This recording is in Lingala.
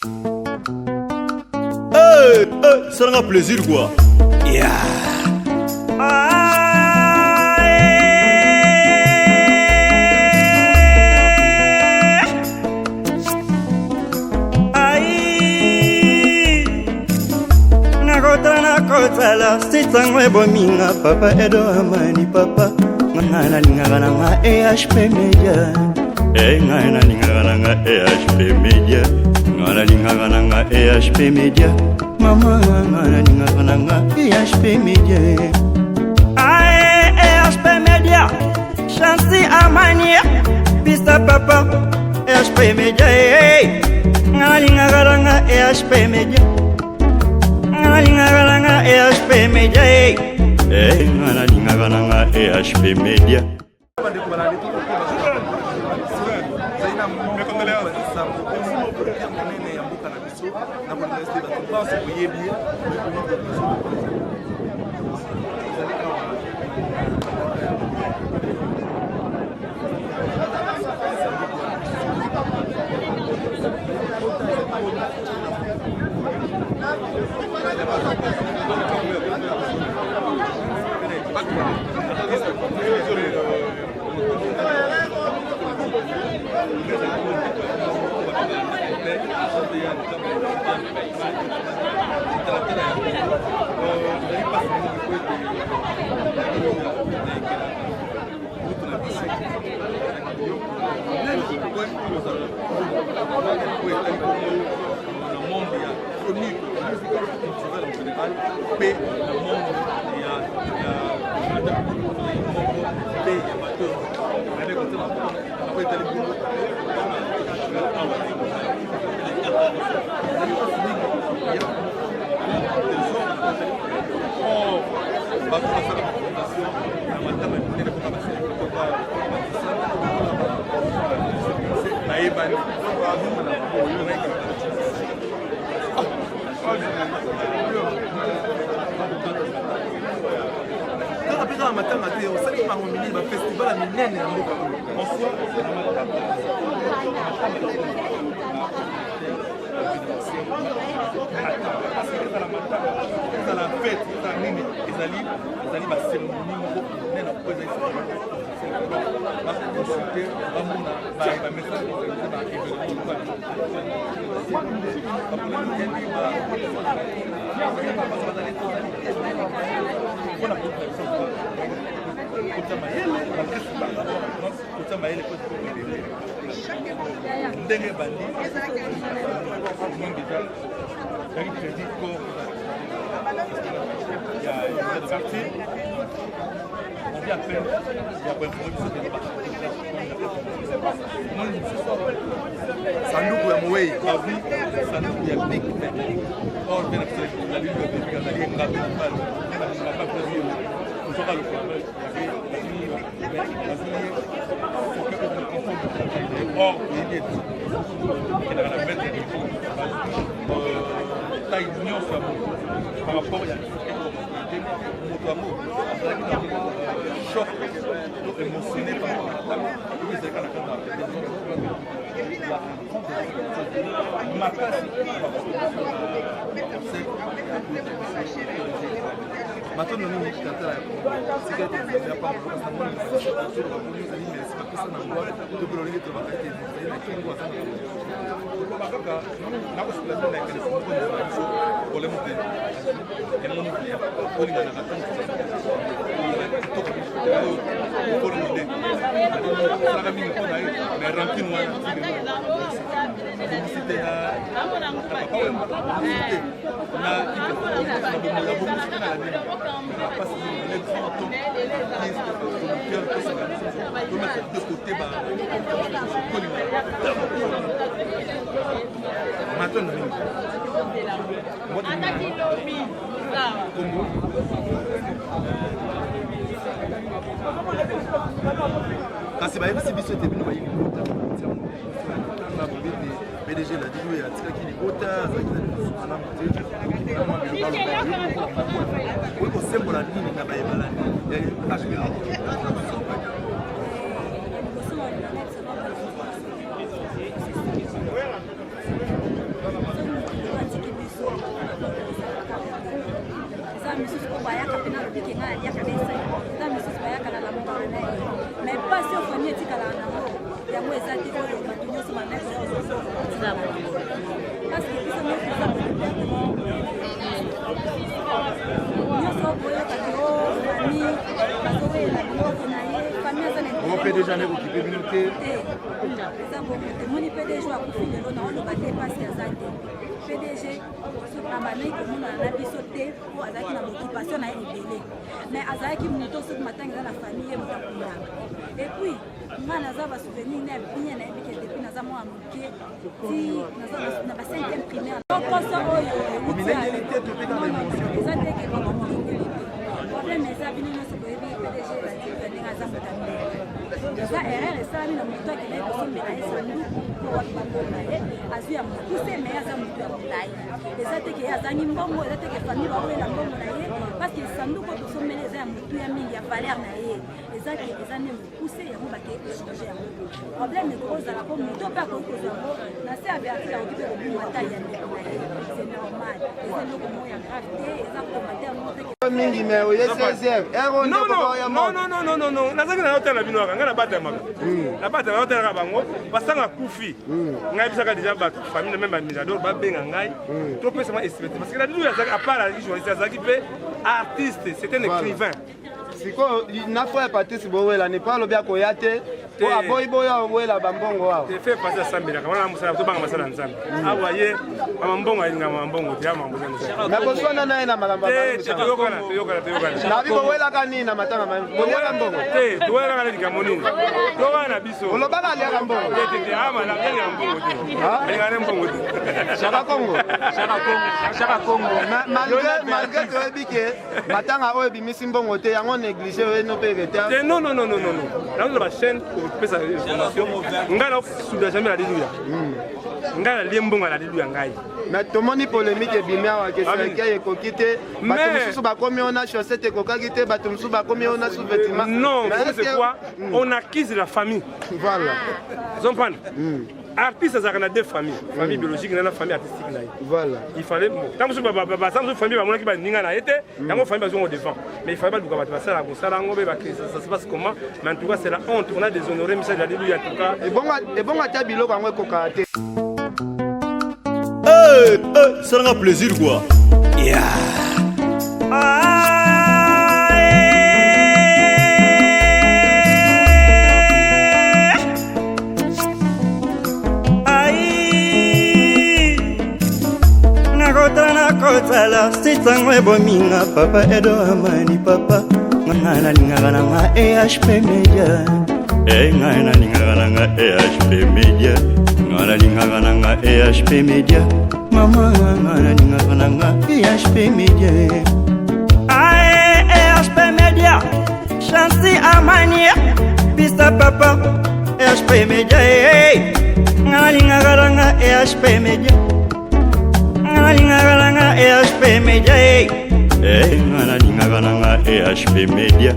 Hey, hey, salanga plaisir quoi. Yeah. Nakotala nakotala sitango ebominga papa edo amani papa nga nalingaka nanga ehp media e ngai nalingaka nanga ehp media nga nalingaka nanga ehp media mama nga nalingaka nanga ehp media ae ehp media chansi amani pista papa ehp media e nga nalingaka nanga ehp media nga nalingaka nanga ehp media e nga nalingaka nanga ehp media. Bandeko balandi tozali na sango ya monene ya mboka na biso na kolinga ete bato banso boyebi ye tozali awa. Na monde ya chronique musical, culturel en général, mpe na monde ya moko mpe ya bato oyo etali bongo awa. Bato basala bafondation na matama minene mpona bayebani. Kaka mpe kaka matanga te, osali bango minene, bafestival ya minene ya mboka oyo en soi na matanga ezala matanga, ezala fete, ezala nini, ezali baceremonie moko monene oyo ezali baconsulte, bamona bamessage, organise baévénement. Mpona kotia mayele, kotia mayele po ndenge ebandi déjà yaki crédit corps ya de partir on vient à peine ya koinforme biso ke omoni mosusu. Sanduku ya mowei bazwi, sanduku ya bik or mpe na biso ezali azali engabe mobali balingaka mpe kozwaka lokola bazwi ye or oyebi ete ekendaka na mètre taille nyonso ya moto par rapport ya moto yango azalaki na choc to émotionné par rapport à matanga oyo ezalaka na kati ya makasi. Matondo nini tata ya sika ete Nzambe apambola namoni ezali merci bapesa na ngwa to mpe lolenge tolobaka ete ezali na kingo aza na koloba kaka nakosepela bino na ekanisi moko ndeko na biso problème te yango nini olinganaka ntango kitoko okolo mide asalaka mingi mpo na ye, mais rancune wana abongisi te na papa oyo, abongisi te na abongisi te na la nini na pasi mingi. Le grand temps artiste producteur tosanga biso tomettre de côté kolinga. Matondo mingi. Kombo? Kasi bayebisi biso ete bino bayi libota tanga bobi ete PDG Ladilu oyo atikaki libota azalaki na lisusu malamu te. Na mwa bilobaloba oyi kosembola nini na bayebalani ya HB? PDG ane kokipe bino te. Te, eza bongo te. Moni PDG akufi lelo, na oloba te, pasi aza te. PDG abandaki komonana na biso te mpo azalaki na baoccupation na ye ebele, mais azalaki moto, soki matanga eza na famille, ye moto akundaka. Et puis nga naza basouvenir na bien, nayebi ke depuis naza mwana moke ti naza na ba 5e primaire, lokoso oyo euti eza te ke bakomolengeli te. Problème eza, bino nyonso boyebi PDG Ladika ndenge aza moto ya mbele. Eza erreur esalami na moto akendaki kosombela ye sanduku mpo wapi bambongo na ye, azwi ya mokuse, mais aza moto ya molai. Eza te ke ye azangi mbongo, eza te ke famille baoyela mbongo na ye, parce que sanduku oyo tosombeli eza ya motuya mingi, ya valeur na ye. Eza ke eza nde mokuse, yango bakei kochange yango. Problème ekozala mpo moto mpe akoki kozwa yango na se avertir, akoki mpe kobunga taille ya ndeko na ye, c'est normal. Eza eloko moko ya grave te, eza commentaire moko te. Mingi me oye 16 heures. Non, non, non, non, non, non, non, nazalaki na yotala bino kaka. Ngai nabatamaka, nabatama, nayotalaka bango basanga kufi. Ngai bisaka déjà bato famille na même bamirador babenga ngai, topesama expertise, parce que na lilu azalaki, à part azalaki journaliste, azalaki mpe artiste, c'est un écrivain. Sikoyo na frère Patrice bowela ne pa alobi akoya te po aboyi boya owela bambongo awa. Te fe pasi asambelaka wana mosala, tobanga masala ya Nzambe awa. Ye mama mbongo alinga mama mbongo te, ama mbongo. Me boswana na ye na makambo. Te, te, toyokana, toyokana, toyokana. Nabi bowelaka nini na matanga? Boliaka mbongo? Te, towelaka na likambo nini, towaka na biso. Olobaka aliaka mbongo. Te, te, te, ama alingaka mbongo te, alingaka ne mbongo te. Shaka Congo. Shaka Congo, Shaka Congo. Malgré toyebi ke matanga oyo ebimisi mbongo te, yango néglige oyeno mpe retard. Te, non, non, non, non, non, non, nazoza bachaîne kopesa information. Ngai nakosuda jamais na liluya, ngai nalie mbongo na liluya ngai. Mais tomoni polémique ebimi awa ke cercueil ekoki te, bato mosusu bakomi ona chaussette ekokaki te, bato mosusu bakomi ona sous-vêtement. Non, c'est quoi? On accuse la famille. Voilà. Comprendre, artiste azalaka na deux familles, famille biologique na famille artistique na ye. Voilà. Il fallait, bon, ntango mosusu baza mosusu famille bamonaki baninga na ye te, yango famille bazongo devant, mais il fallait baluka bato basala mosala yango mpe ça se passe comment. Mais en tout cas, c'est la honte, on a déshonoré Michel Alléluia, en tout cas. Ebongo ata biloko yango ekokaka te. Hey, hey, salanga plaisir quoi. Yeah. Ah, eh. Ai, nakotala, nakotala sitango ebominga papa Edo Amani papa. Ngai nalingaka nanga EHP Media e, ngai nalingaka nanga EHP Media, ngai nalingaka nanga EHP Media, mama, ngai nalingaka nanga EHP Media. Ae, EHP Media, Chansi Amani pista papa, EHP Media e, ngai nalingaka nanga EHP Media, ngai nalingaka nanga EHP Media e, ngai nalingaka nanga EHP Media.